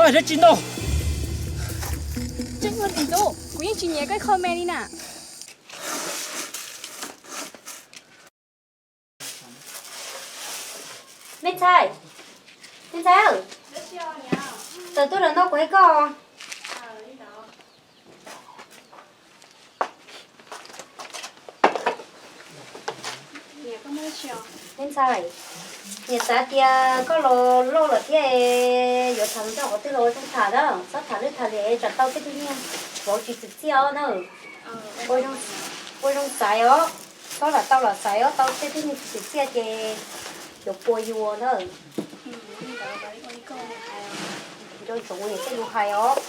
Pab dab tsi no? Tseeb ua ntxiv tub, kuv yeej tsis nyiam koj qho me li na. Me ntxhais, me ntxhais, tawm tuaj lawm no kuv hais koj. Me ntxhais, niam xav tias koj los loj lawm thiab, yuav tham nrog qhov twg los ua zoo tham na, txhob tham lwj tham liam tsam tau tej tug niag vauv tsis txim txiaj os na. Ua zoo xaiv os, koj lam tau los xaiv os, tau tej tug niag tsis txim txiaj ces yuav pua yus na. Nco ntsoov niam tej lus hais os.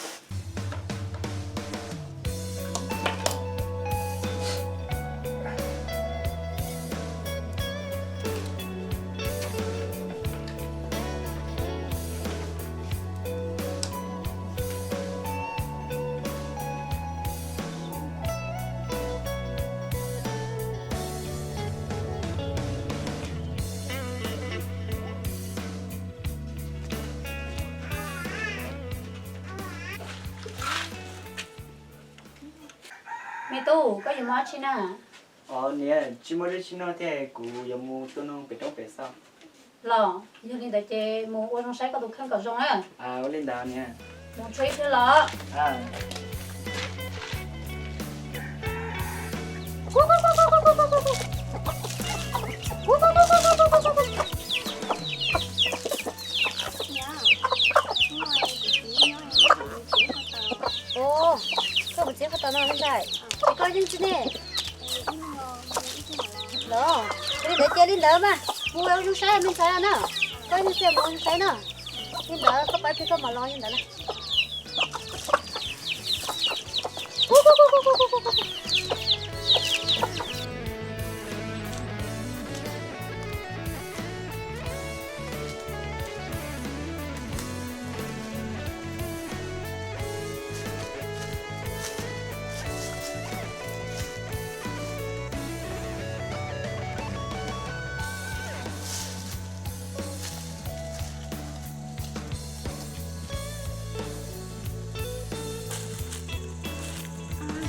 Me tub, koj yuav mus dab tsi na? Niam, tsis muaj dab tsi noj thiab, kuv yuav mus tua noog pem roob pem xwb. Los yog li ntawd ces mus ua zoo saib koj tus kheej kom zoo na. Ua li ntawd niam. Mus tsuag ib pliag los. Koj mus txiav paj taws no me ntxhais, es koj yeej tsis ne. Los, li ntawd cia li ntawd mas, mus ua zoo saib me ntxhais na. Koj yeej tsis mus ua zoo saib na. Li ntawd koj pab plig koj mam los li ntawd na.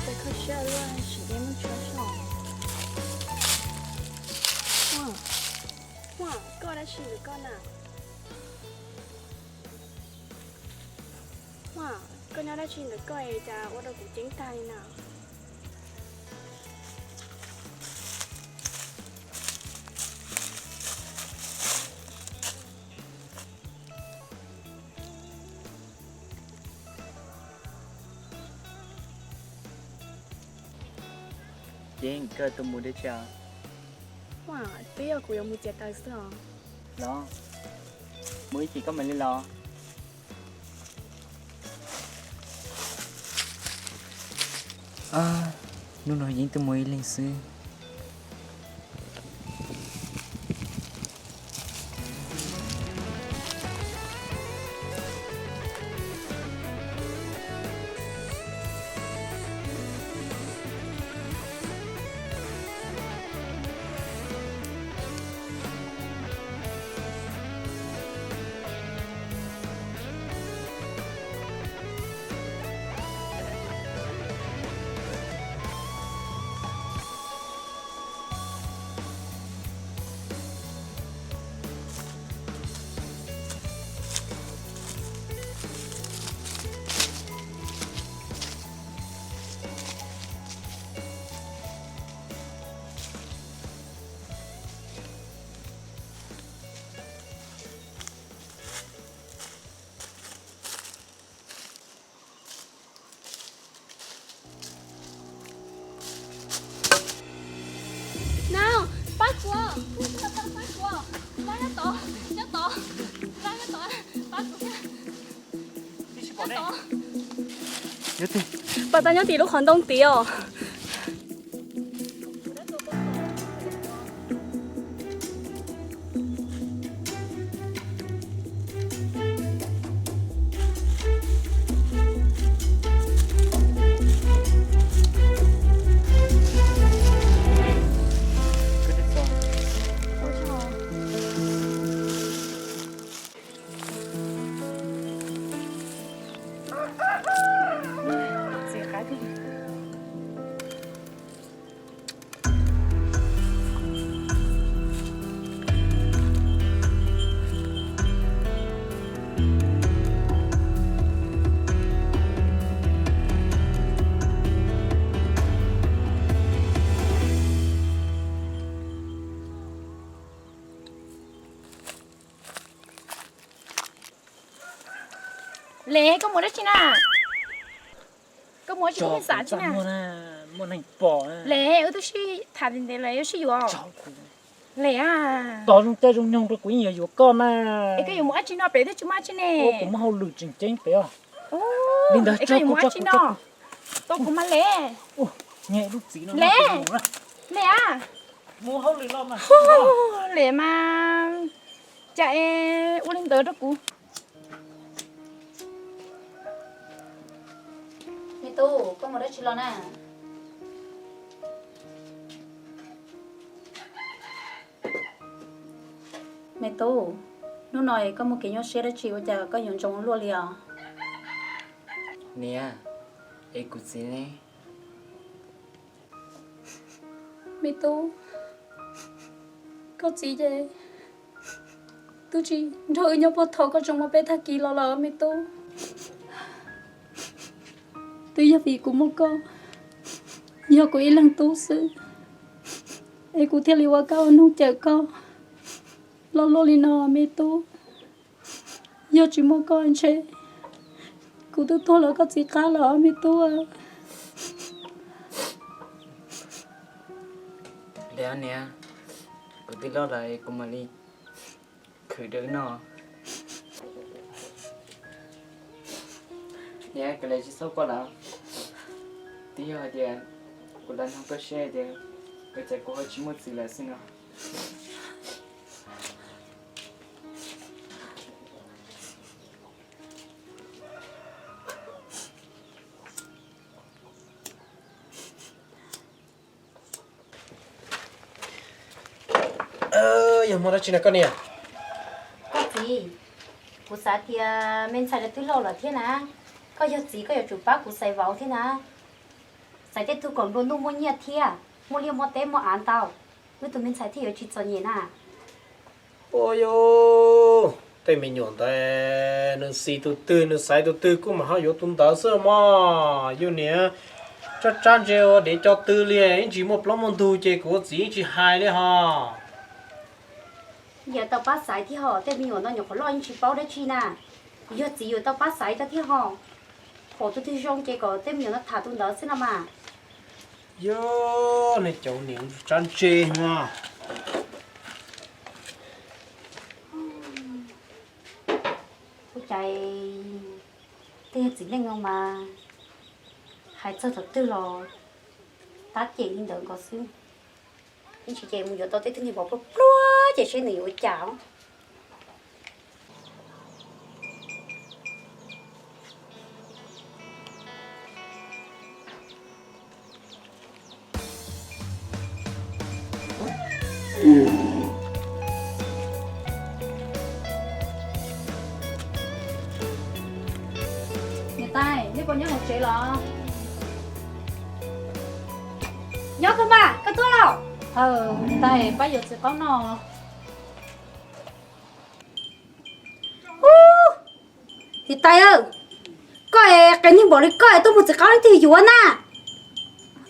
Tes kho siab luaj, sim de muab tso soj. Huaj, koj dab tsi ntawm koj na? Huaj, koj nyob dab tsi ntawm koj es cas ua rau kuv ceeb tag li na? Ces koj tus mus deb tsi? Huaj, twb yog kuv yuav mus txiav taws xwb os. Los, mus ib chim koj mam li los. Hnub no yeej twb mus ib leeg xwb. Nau, pab kuv, pab kuv, nyob tod, nyob tod, nyob tod, pab kuv. Pas tas nyob tim lub qhov ntoo tid os. Lem, koj mus dab tsi na? Koj mus dab tsi, koj xav tsi na? Muaj neeg pom. Lem, wb twb sib tham ntev ntev lawm, yuav sib yuav. Lem a. Tos zoo caij zoo nyoog rau kuv yeej yuav yuav koj na. Es koj yuav mus dab tsi no, pem twb tsis muaj dab tsi ne. Kuv muaj hauj lwm tseem ceeb pem os. Li ntawd es koj yuav mus dab tsi no? Tos kuv mas Lem. Lem, Lem a. Lem mas, cas es ua li ntawd rau kuv. Me tub, koj mus dab tsi los na? Me tub, hnub no koj muaj kev nyuaj siab dab tsi ua cas koj yuav ntsoov luaj li os? Niam, es kuv txiv ne? Me tub, koj txiv ces twb tsis nrog wb nyob puag thaum koj tseem muaj peb tag kis los lawm me tub. Twb yog vim kuv muaj koj, yog kuv ib leeg tub xwb, es kuv thiaj li ua kab ua noog cawm koj los luaj li no me tub. Yog tsis muaj koj ntshe kuv twb tuag lawm koj txiv qab los me tub. Niam, kuv twb loj lawm kuv mam li khwv dawb no. Niam, koj li tsis txhob quaj lawm. Twb yog hais tias kuv lam nug koj seb tias ua cas kuv ho tsis muaj txiv lawm xwb no. Yog muaj dab tsi na koj niam? Koj txiv, kuv xav tias me ntxhais twb laus lawm thiab na, koj yog txiv koj yuav tsum pab kuv xaiv vauv thiab na. Xaiv tej tug kom nplua nuj muaj nyiaj thiab muaj liaj muaj teb muaj av ntau, wb tus me ntxhais thiaj yuav tsis txom nyem na. Ua yus tej me nyuam ntawd nws xis tus twg nws xaiv tus twg kuj mam ho yuav tus ntawd xwb mog. Yus niam tsab tsab ntse ua dev co tw li, ib ntsis muaj plaub muaj ntug ces kuv ua txiv yeej tsis hais li hos. Yus tau pab xaiv thiab hos, tej me nyuam no nyuam qhuav loj yeej tsis paub dab tsi na. Kuv yog txiv yus tau pab xaiv rau thiab hos. Pom tus twg zoo ces kom tej me nyuam no tham tus ntawd xwb no mas. Yog nej cov niam tsab ntse no. Ua cas tej txiv neej no mas hais txog thaum twg los tab cem li ntawd nkaus xwb. Ib ntsis ces mus yuav tau tej tug niag vauv pluag pluag ces seb nws yuav ua cas os. Niam tais, nej puas nyob hauv tsev los? Nyob kawg mas, koj tuaj los? Niam tais, pab yuav txiv qaub noj. Niam tais, koj qias neeg npaum li koj tuaj mus txiv qaub leej twg yuav na?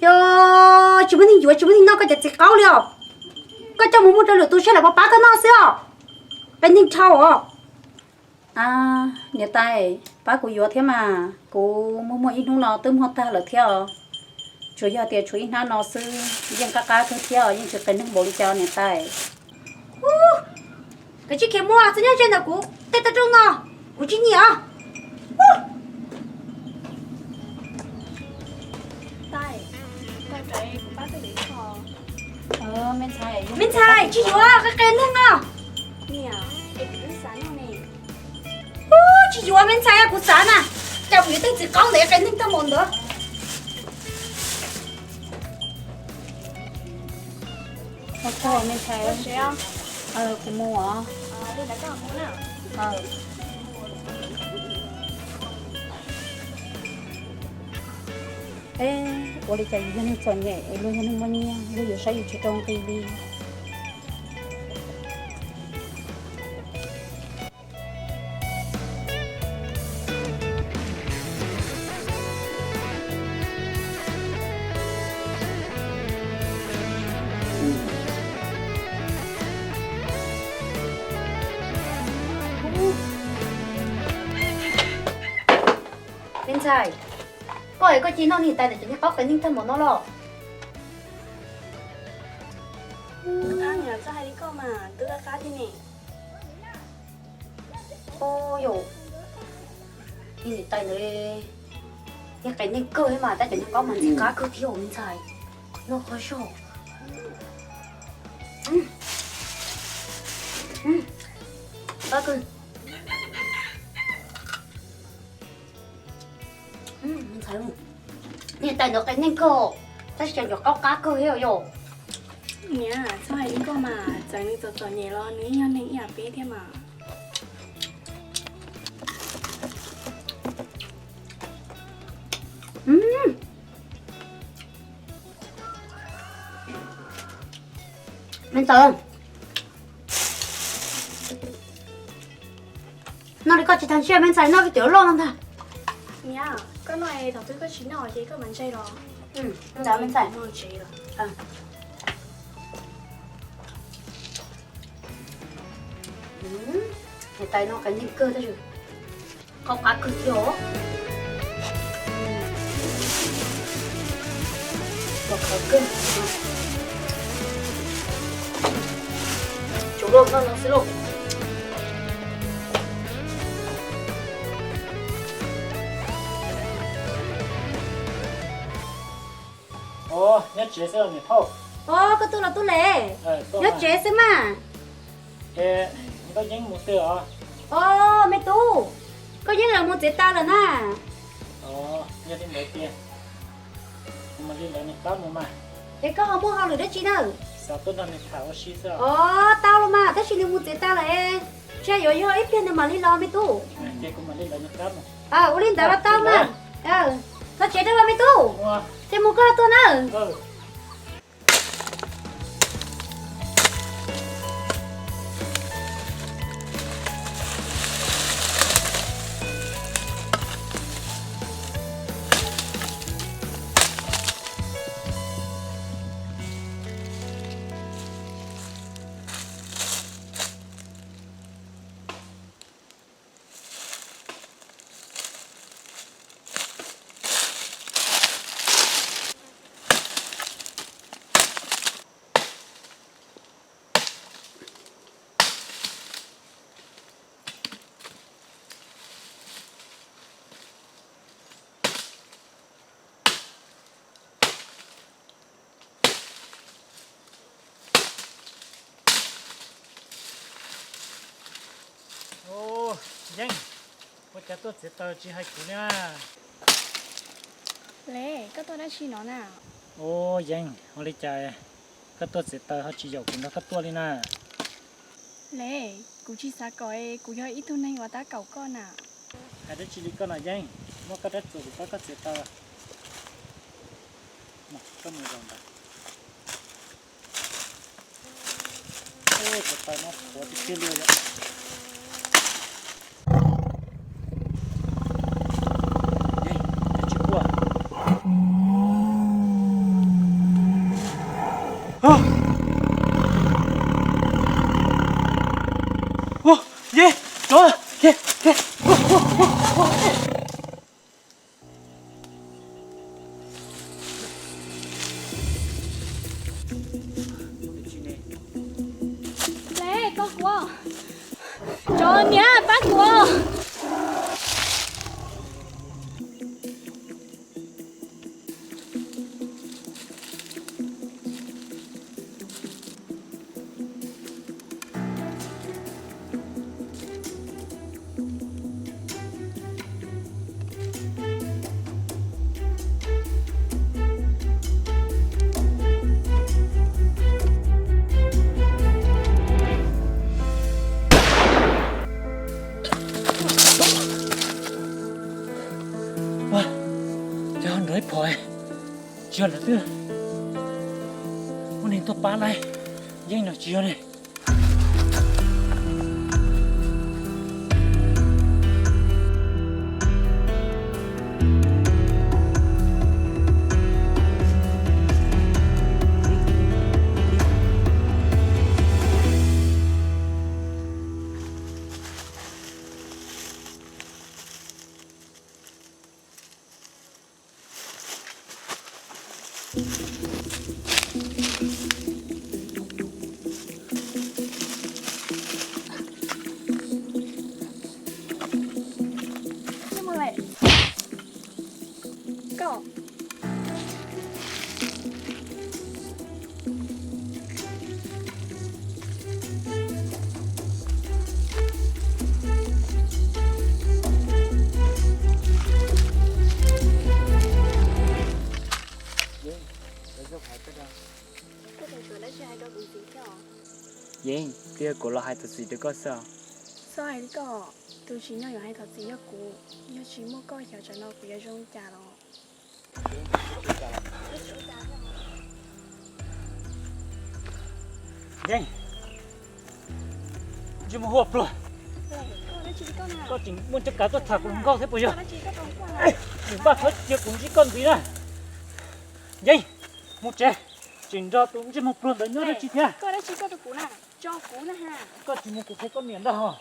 Yog tsis muaj neeg yuav tsis muaj neeg noj koj cov txiv qaub li os. Koj coj mus muag rau lwm tus seb lawv puas pab koj noj xwb os. Qias neeg dhau os. Niam tais, pab kuv yuav thiab mas, kuv muag muag ib hnub no twb muag tag lawm thiab os. Tsuas yog tias tshuav ib hnab no xwb, yeej qab qab kawg thiab os, yeej tsis qias neeg npaum li cas niam tais. Koj tsis khiav mus txhob nyob ze ntawm kuv tej toj roob no, kuv tsis nyiam os. Me ntxhais, tsis yuav, qias qias neeg os. Tsis yuav me ntxhais, kuv xav na, cas kuv yuav tej txiv qaub ntawd qias neeg tag npaum ntawd. Ua tsaug me ntxhais, kuv mus os. Ua li cas yus yog neeg txom nyem es luag yog neeg muaj nyiaj, luag yuav saib yus tsis rau nqi li. Ntxhais, koj es koj cia li noj niag tais ntawm cov niag qaub qe neej kawg npaum no los? Niam, txhob hais li koj mas, twb qab qab thiab ne. Ua yom, niag tais ntawd niag qe neej kawg thiab mas, tab cov niag qaub mas ntxim qab kawg thiab me ntxhais. Noj qab zog. Qab kawg. Niag tais ntawd qe neej kawg, tab sis cov qaub qab kawg thiab yom. Niam, txhob hais li koj mas, txawm nws txom txom nyem los nws yeej yog neeg ib yam peb thiab mas. Me ntxhais, noj li koj tsis tag ntsej, me ntxhais noj kiag cov loj no ntag. Niam, koj noj es thaum twg koj tsis noj ces koj mam ntseg los. Ntawd me ntxhais. Niam tais no qe neej kawg tab sis qaub qab kawg thiab os. Ua qhov kawg. Tsuav loj no xwb lauj. Os, nyob tsev xwb los niam phauj? Os, koj tuaj los Tub Lis. Nyob tsev xwb mas. Es koj Yeeb mus twg os? Os, me tub, koj Yeeb los mus txiav taws lawm na. Os, yog li ntawd tiag, kuv mam li lawv nws qab mus mas. Es koj ho muaj hauj lwm dab tsi na? Xav tuaj nrog nws tham ua si xwb. Os, tau los mas, tab sis nws mus txiav taws lawm es, ntshe yuav yog ib pliag nws mam li los me tub. Ces kuv mam li lawv nws qab mus. Ua li ntawd los tau mas. Txhob tsev dab me tub, ces mus koj tuaj na. Yeeb, ua cas tuaj txiav taws tsis hais kuv li na? Lis, koj tuaj dab tsi no na? Ua Yeeb, ua li cas koj tuaj txiav taws ho tsis yaum kuv nrog koj tuaj li na? Lis, kuv tsis xav kom kuv yog ib tug neeg uas tab kaum koj na. Hais dab tsi li koj no Yeeb, muab koj rab txuas kuv pab koj txiav taws. Koj mus zaum ntawd. Cov taws no qhuav tiag tiag li yom. Yeeb, tsis quaj. Yeeb, rov, Yeeb, Yeeb. Lis, pab kuv, cov niam pab kuv. Ua, cas ho nrov ib phom, tsis yog lawv twb muaj neeg tuaj pab lauj. Yeej no tsis yog ne. Yeej, twb yog kuv los hais thov txim rau koj xwb. Txhob hais li koj, tus tsim nyog yuav hais thov txim yog kuv, yog tsis muaj koj xyov tsam no kuv yuav zoo li cas los. Yeej, ntsej muag huaj pluag, koj tseem muaj coj kav tuaj tham kuv hluas nkauj thiab puas yog? Nws npaj thov cia kuv ntsib koj ntxiv na. Yeej, mus tsev, tseem nrog tus ntsej muag pluag ntawd nyob dab tsi thiab? Koj tsis mus kuv qhia koj niam ntag hos.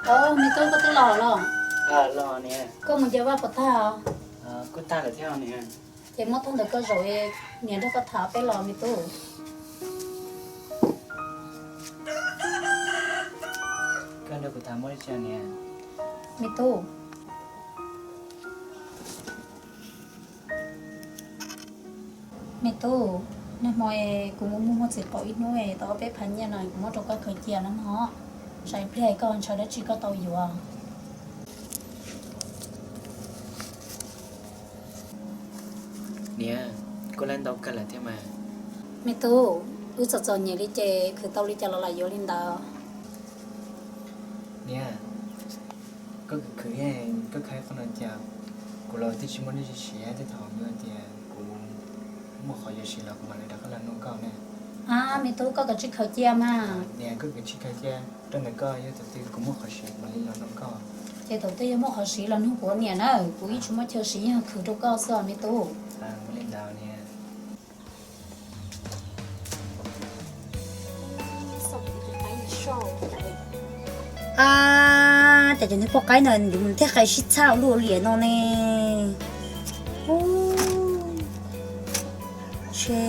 Au, me tub, koj twb los los? Koj mus nce vaj puas tag? Kuj tag lawm thiab niam. Ces muab tag ntawm koj zaum, niam nrog koj tham peb los me tub. Koj nrog kuv tham muaj dab tsi niam? Me tub, me tub, nag hmo kuv mus muag muag txiv qaub ib hnub tau ob peb phav nyiaj no kuv muab rau koj khaws cia no mog. Tsam ib pliag koj ntshaw dab tsi koj tau yuav. Niam, koj lab ntau kawg lawm thiab mas. Me tub, wb txom txom nyem li ces khwv tau li cas los lam yuav li ntawd. Niam, koj khwv, koj khav qhov no cas, kuv los twb tsis muaj dab tsi siv, tej thaum yog tias kuv muaj qhov yuav siv los kuv mam li rov qab los nug koj ne. A, me tub, koj kav tsij khaws cia mas. Niam, koj kav tsij khaws cia, rau ntawm koj yog thaum twg kuv muaj qhov siv kuv mam li los nug koj. Ces thaum twg yog muaj qhov siv los nug kuv niam na, kuv yeej tsis muaj chaw siv, yeej khwv rau koj xwb os me tub. Ua li ntawd niam. A, cas cov niag poj qaib no nws thiaj qai sib txhab ua luaj li no ne. Ub, ntshe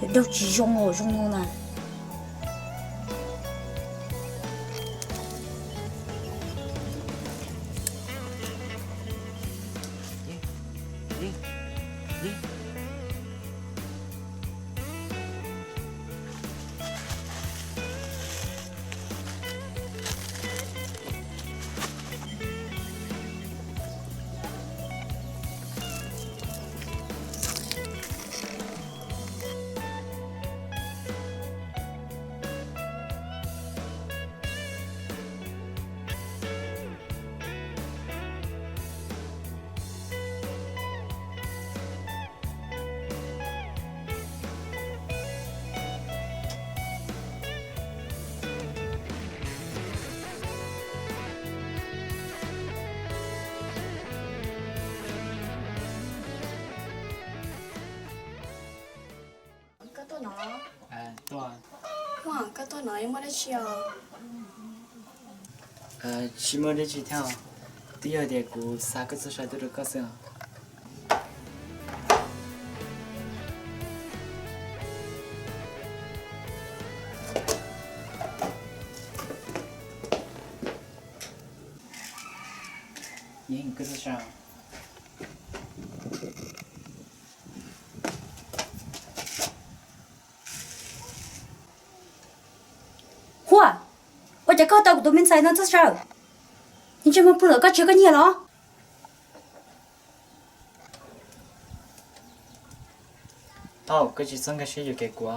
yog daug tsis zoo os zoo no na. Koj tuaj no? Koj tuaj no muaj dab tsi os? Tsis muaj dab tsi thiab, twb yog tias kuv xa koj txoj saw tuaj rau koj xwb os. Huaj, ua cas koj tau kuv tus me ntxhais no txoj saw? Ntsej muag pluag, koj tsis yog koj nyiag los? Thaum koj tsis txhob nkag siab yuam kev kuv.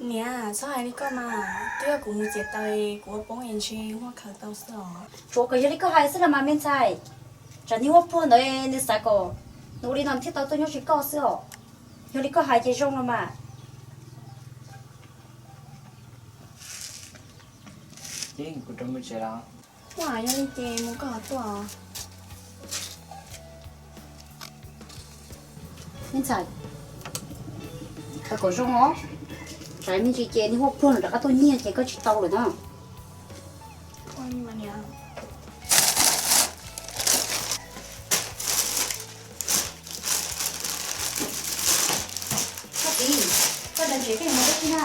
Niam, txhob hais li koj mas, twb yog kuv mus txiav taws kuv ua poob es ntshe muaj khaws tau xwb os. Tsuav kom yog li koj hais xwb los mas me ntxhais. Tsam niag huab pluag ntawd nws xav kom nws ua li no thiaj tau tuaj nyob tsis koj xwb os. Yog li koj hais ces zoo los mas. Kuv rov mus tsev lawm. Yog li ces mus koj ho tuaj. Me ntxhais, hais kom zoo os. Tsam me ntsis ces niag huab pluag no rov qab tuaj nyiag ces koj tsis tau lawm na. Koj txiv, koj dab tsev koj mus dab tsi na?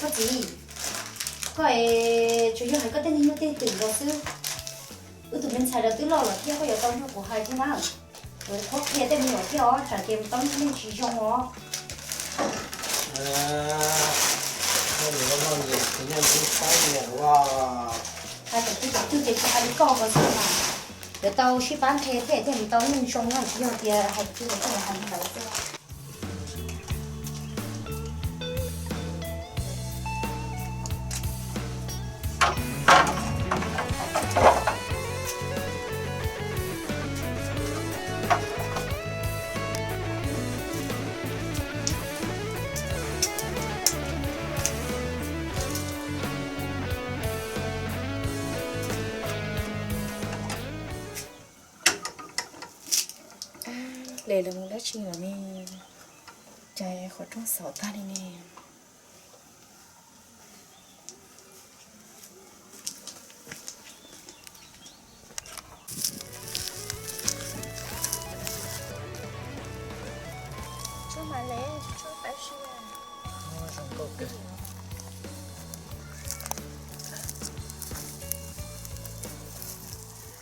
Koj txiv, koj es tsuas yog hais koj tej neeg nyuj tej twm nkaus xwb. Wb tus me ntxhais lawv twb loj lawm thiab koj yuav tau nrog kuv hais thiab na. Kuv qhuab qhia tej me nyuam thiab os, tsam ces mus tau lub neej tsis zoo os. Hais kom twb thaum twg ces tsis hais li koj ko xwb mas. Yuav tau sib pab nthe thiaj thiaj mus tau neej zoo na, tsis yog tias hais twg los koj yuav hais li ntawd xwb. Lem los mus dab tsi lawm ne? Cas qhov rooj xauv tag li ne.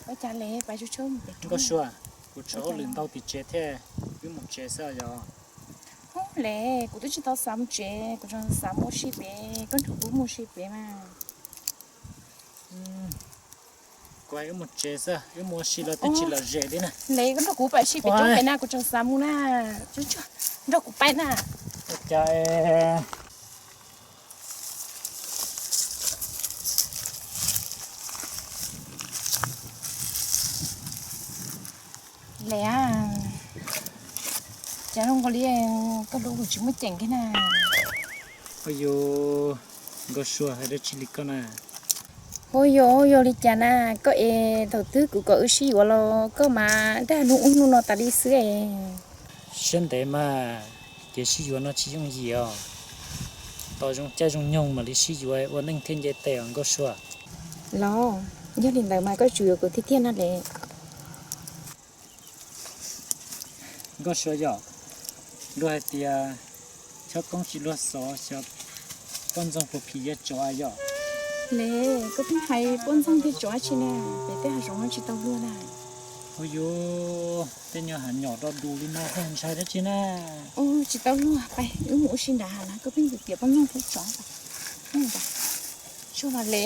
Ua cas le pais tsuj tsuj mus pem roob? Nkauj Sua, kuv tshuav hauj lwm ntau tim tsev thiab, wb mus tsev xwb yog. Hub le, kuv twb tsis tau xav mus tsev, kuv tseem xav mus ua si pem, koj nrog kuv mus ua si pem mas. Kuv hais wb mus tsev xwb, wb mus ua si los twb tsis lom zem li na. Le koj nrog kuv pais si pem roob pem na, kuv tseem xav mus na. Nrog kuv pais na. Cas le, cas zoo nkaus li koj hlub kuv tsis muaj ceem kiag na. Ua yus, Nkauj Sua hais dab tsi li koj na? Ua yus, ua yus li cas na? Koj es thaum twg kuv kom wb sib yuav los koj mas dag hnub ub hnub no tas li xwb es. Siab ntev mas, kev sib yuav no tsis yooj yim os. Tos zoo caij zoo nyoog mam li sib yuav ua neej thiaj nce tes os Nkauj Sua. Los, yog li ntawd mas koj tsum yuav kuv tiag tiag na le. Nkauj Sua yom, luag hais tias xyov koob tsis luag xov, xyov poj ntxoog puas phim yog tsov yom. Le, koj pheej hais poj ntxoog thiab tsov tsi na, pem tej hav zoov no tsis tau luag na. Ua yus, tej nyuag hav nyom do dus li no koj ntshai dab tsi na? Tsis tau luag, pais wb mus ua si nrad hav na, koj pheej tias poj ntxoog thiab tsov. Tsuag mas le.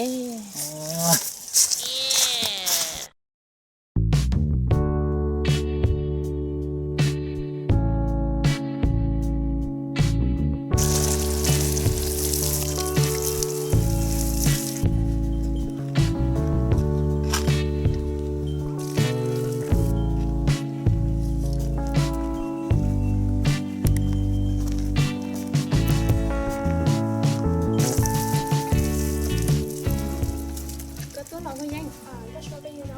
Koj tuaj los Nkauj Yeeb?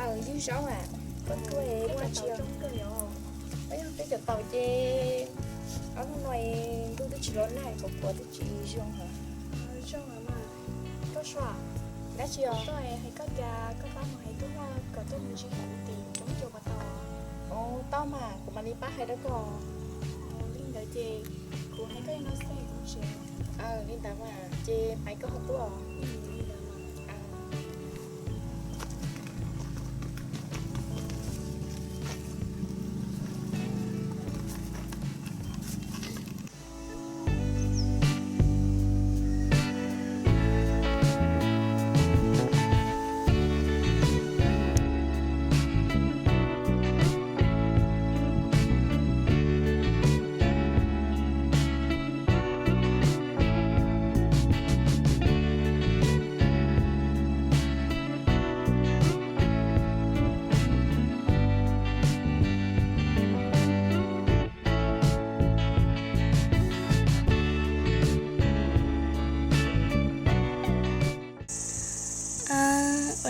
Aw, ywg zaub a. Koj tuaj ua tsi? Peb cov taum ces ob hnub no ntuj twb tsis los nag, pom pom twb tsis zoo heev. Zoo mas. Koj Sua, dab tsi os? Koj hais koj tias koj pab mus hais tub Huaj kom tuaj mus ntsib kuv tim roob cua puas tau? Tau mas, kuv mam li pab hais rau koj. Li ntawd ces kuv hais koj li no xwb, kuv tsev. Li ntawd mas ces pais koj ho tuaj.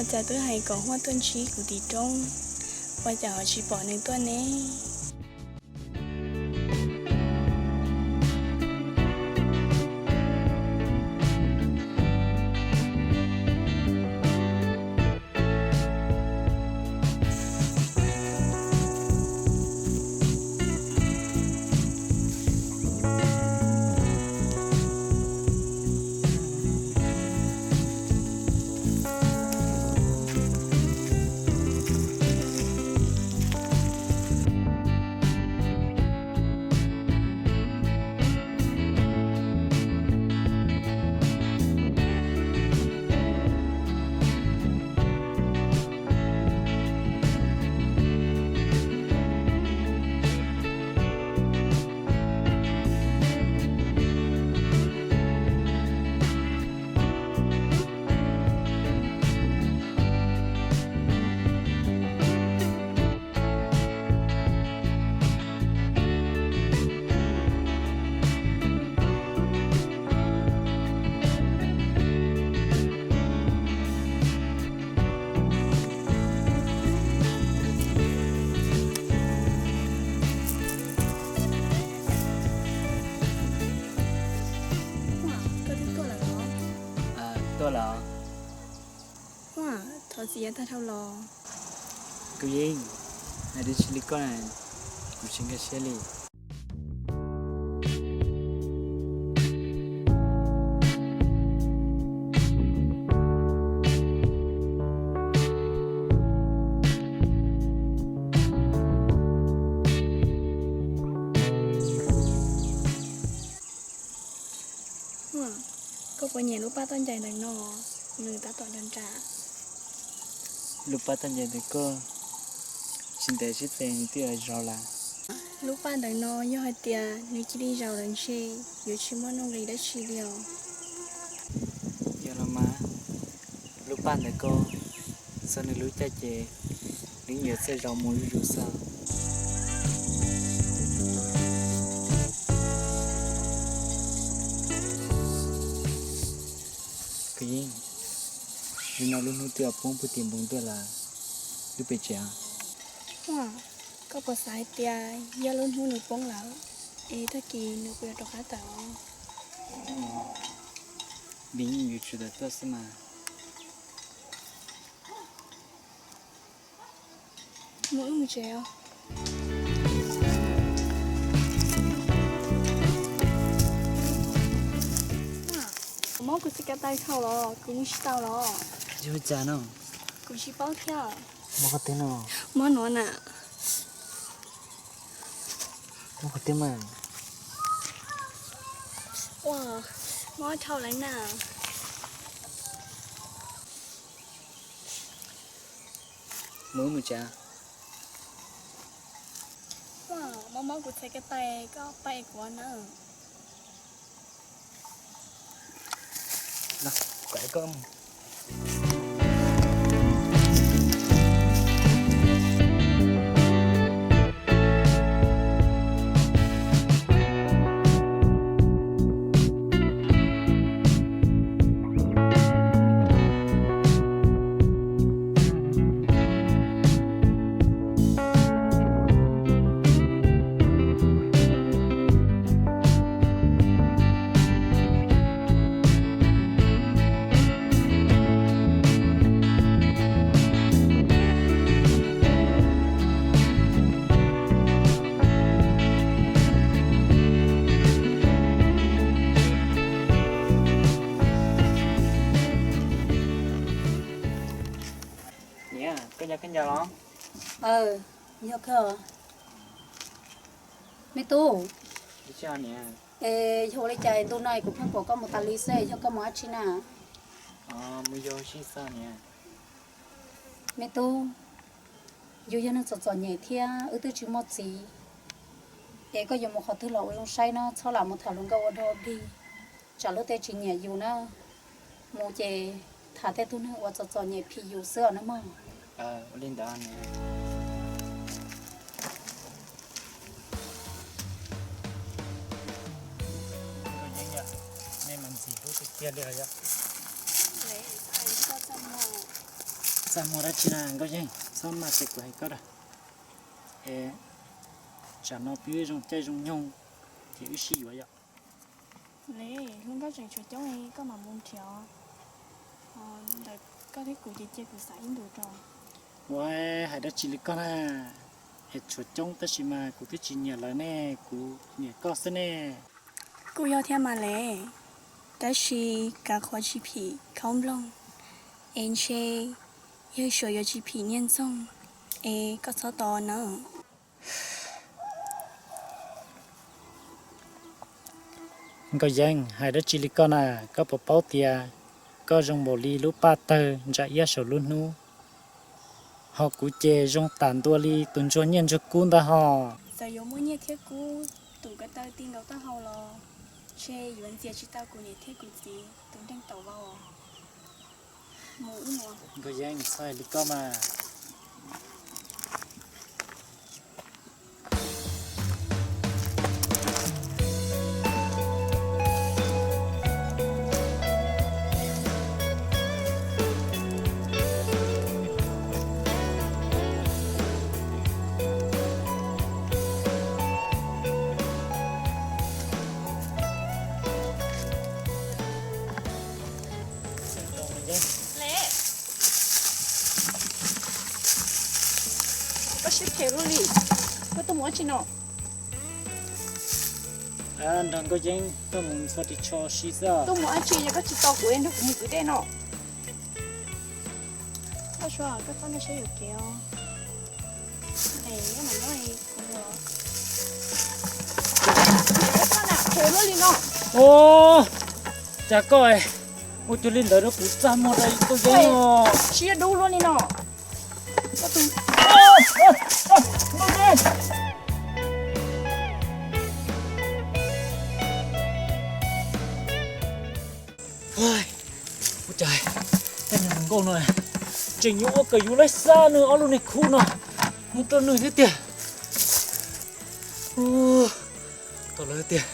Ua cas twb hais kom Huaj tuaj ntsib kuv tim roob, ua cas ho tsis pom nws tuaj ne? Koj twb tuaj lawm los? Tuaj lawm. Thov txim yav tag dhau los. Kuv yeej hais dab tsi li koj na, kuv tsis nkag siab li. Koj puas nyiam lub paj toj ncais ntawm no? Nws tab tom nra nra. Lub paj toj ncais ntawm koj, tsis ntev sib txees nws twb yuav zaus lawm. Lub paj ntawm no yog hais tias nws cia li zaus lawm ntshe yuav tsis muaj nuj nqis dab tsi li os. Yog los mas, lub paj ntawm koj, txog nws lub caij ces nws yuav txawj zaus mus zuj zus xwb. Kwv Yeej, nim no lub hnub twb poob puag tim npoo tuaj lawm, wb pem tsev. Koj puas xav hais tias yog lub hnub nws poob lawm es tag kis nws puas yuav rov qab tawm? Nws yuav tsum tawm tuaj xwb mas. Mus wb mus tsev os. Kuv muab kuv txiv ka tai dhau los kuv mus tsis tau los. Yog cas no? Kuv tsis paub thiab. Muab qhov twg no? Muab nuav na. Muab qhov twg mas? Ua, mob dhau lawm na. Mus mus tsev. Mob mob kuv txiv ka tai, koj pab kuv na. Niam, koj nco koj nco los? Yog kawg. Me tub, es yog ua li cas ntu no kuv pheej pom koj mus tas li xwb, yog koj mus dab tsi na? Me tub, yus yog neeg txom txom nyem thiab wb twb tsis muaj txiv, es koj yuav mus qhov twg los ua zoo saib no, txhob lam mus tham hluas nkauj ua dog ua dig, tsam luag tej tsis nyiam yus na. Mus ces tham tej tug neeg uas txom txom nyem phim yus xwb os nawb mog. Nej mas ntxim hlub tiag tiag li os. Txaj muag dab tsi na Nkauj Yeeb, txhob maj ces kuv hais koj da. Es tsam no peb zoo caij zoo nyoog ces wb sib yuav yom. Le, hlub nkauj tseem tshuav coob, koj mam mus nrhiav. Ntawm koj thiab kuv ces cia kuv xav ib ntus rau. Ua, hais dab tsi li koj na? Es tshuav coob tab sis mas kuv twb tsis nyiam lawv ne, kuv nyiam koj xwb ne. Kuj yog thiab mas le, tab sis kav qhuav tsis phim khaub nplooj, es ntshe yawg suav yuav tsis phim nyiaj ntxoog, es koj txhob tos nawb. Nkauj Yeeb, hais dab tsi li koj na? Koj puas paub tias koj zoo npaum li lub paj tawg ntsa iab saum lub hnub, ho kuv ces zoo tas ntua li tus ntsuag nyiaj ntsuag kub ntag hos. Txawm yuav muaj nyiaj thiab kub, tus ko taw ti nkaus taub hau los ntshe yuav ntxias tsis tau kuv niam thiab kuv txiv tus nreej taum vau. Nkauj Yeeb, txhob hais li koj mas. Le, koj siab phem luaj li, koj tuaj mus dab tsi no? Nrog Nkauj Yeeb tuaj mus ntxhua ris tsho si xwb. Tuaj mus dab tsi es koj tsis tos kuv nrog kuv mus kwv dej no? Koj suav, koj txhob nkag siab yuam kev os. Ua cas koj ua cuag li ntawd rau kuv txaj muag rau Nkauj Yeeb os. Siab dub luaj li no. Ua cas tej niag hluas nkauj no tseem yuav ua kom yus laib xa nws ob lub niag khub no mus rau nws thiab tiag. Tau lawm tiag,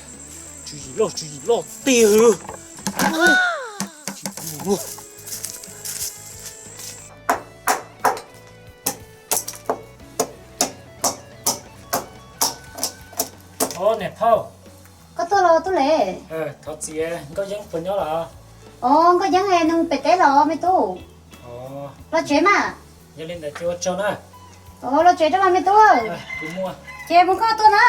tswv yim loj, tswv yim loj tiag. Os niam phauj. Koj tuaj los Tub Lev? Thov txim, Nkauj Yeeb puas nyob los? Os, Nkauj Yeeb es nws pem teb los me tub. Los tsev mas. Yog li ntawd ces ua tsaug na. Os, los tsev rau mas me tub. Ces mus koj tuaj na.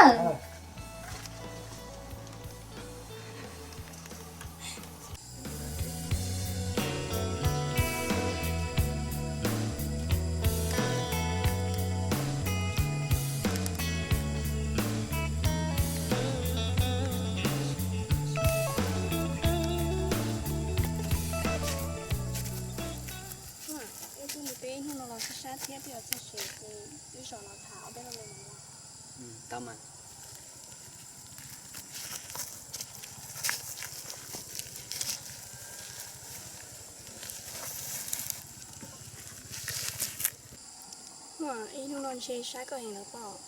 Wb twb mus peb hnub no los sib sab thiab, twb yuav txog tsev ces wb zaum los tham ob peb lo lus no. Tau mas. Ib hnub no ntshe sab koj heev lawm pob?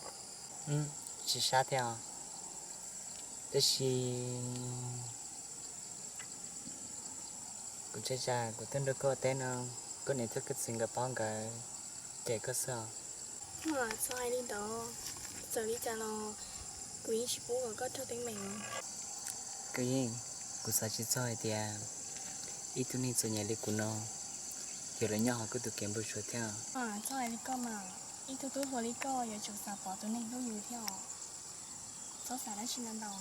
Tsis sab thiab os, tab sis kuv ntshai tsam kuv tuaj nrog koj ua teb no, koj niam thiab koj txiv nkawd paub nkawd cem koj xwb os. Txhob hais li ntawd, txawm li cas los kuv yeej tsis pub kom koj raug teeb meem. Koj yeej, kuv xav tsis txog hais tias ib tug neeg txom nyem li kuv no yuav los nyob hauv koj tus kev npau suav thiab. Txhob hais li koj mas, ib tug tub hluas li koj yuav tsum xav pom tus neeg hlub yus thiab os. Txhob xav dab tsi ntau ntau.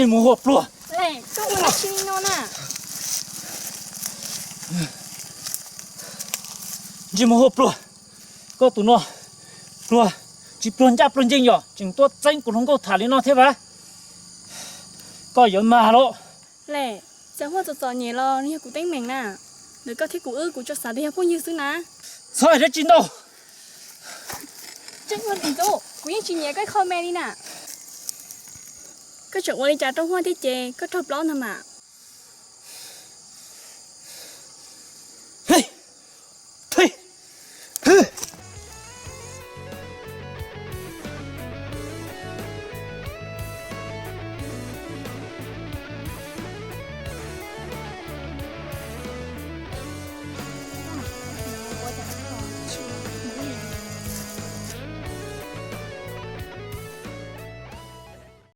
Ntsej muag huab pluag. Ntsej muag huab pluag. Koj tus no pluag, tsis pluag ncaj pluag ncees yom, tseem tuaj txeeb kuv hluas nkauj tham li no thiab vas. Koj yuav mag lawm. Txawm huaj txom txom nyem los nws yog kuv teeb meem na. Ntawm koj thiab kuv wb kuv tsuas xav tias yog phooj ywg xwb na. Txhob hais dab tsi ntau. Kuv yeej tsis nyiam koj ib qho me li na. Koj tseem ua li cas rau Huaj thiab ces koj raug plaub ntag mas.